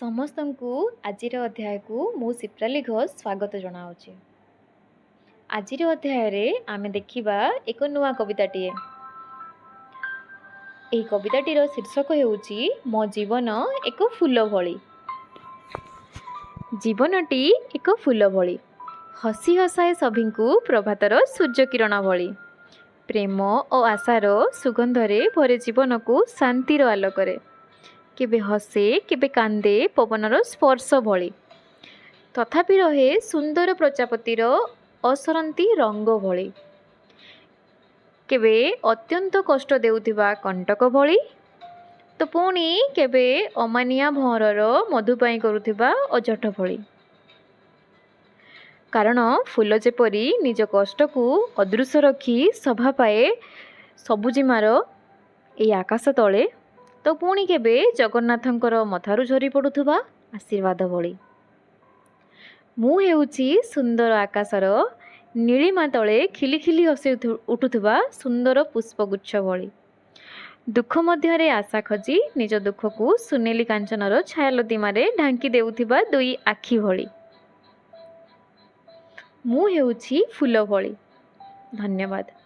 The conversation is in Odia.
ସମସ୍ତଙ୍କୁ ଆଜିର ଅଧ୍ୟାୟକୁ ମୁଁ ସିପ୍ରାଲି ଘୋଷ ସ୍ୱାଗତ ଜଣାଉଛି। ଆଜିର ଅଧ୍ୟାୟରେ ଆମେ ଦେଖିବା ଏକ ନୂଆ କବିତାଟିଏ। ଏହି କବିତାଟିର ଶୀର୍ଷକ ହେଉଛି ମୋ ଜୀବନ ଏକ ଫୁଲ ଭଳି। ଜୀବନଟି ଏକ ଫୁଲ ଭଳି, ହସି ହସାଏ ସଭିଙ୍କୁ ପ୍ରଭାତର ସୂର୍ଯ୍ୟକିରଣ ଭଳି। ପ୍ରେମ ଓ ଆଶାର ସୁଗନ୍ଧରେ ଭରେ ଜୀବନକୁ ଶାନ୍ତିର ଆଲୋକରେ। କେବେ ହସେ, କେବେ କାନ୍ଦେ ପବନର ସ୍ପର୍ଶ ଭଳି, ତଥାପି ରହେ ସୁନ୍ଦର ପ୍ରଜାପତିର ଅସରନ୍ତି ରଙ୍ଗ ଭଳି। କେବେ ଅତ୍ୟନ୍ତ କଷ୍ଟ ଦେଉଥିବା କଣ୍ଟକ ଭଳି ତ ପୁଣି କେବେ ଅମାନିଆ ଭଅଁରର ମଧୁ ପାଇଁ କରୁଥିବା ଅଝଟ ଭଳି। କାରଣ ଫୁଲ ଯେପରି ନିଜ କଷ୍ଟକୁ ଅଦୃଶ୍ୟ ରଖି ଶୋଭା ପାଏ ସବୁଜିମାର ଏଇ ଆକାଶ ତଳେ, ତ ପୁଣି କେବେ ଜଗନ୍ନାଥଙ୍କର ମଥାରୁ ଝରି ପଡ଼ୁଥିବା ଆଶୀର୍ବାଦ ଭଳି। ମୁଁ ହେଉଛି ସୁନ୍ଦର ଆକାଶର ନୀଳିମା ତଳେ ଖିଲି ଖିଲି ହସି ଉଠୁଥିବା ସୁନ୍ଦର ପୁଷ୍ପଗୁଚ୍ଛ ଭଳି। ଦୁଃଖ ମଧ୍ୟରେ ଆଶା ଖୋଜି ନିଜ ଦୁଃଖକୁ ସୁନେଲି କାଞ୍ଚନର ଛାୟାଲତିମାରେ ଢାଙ୍କି ଦେଉଥିବା ଦୁଇ ଆଖି ଭଳି। ମୁଁ ହେଉଛି ଫୁଲ ଭଳି। ଧନ୍ୟବାଦ।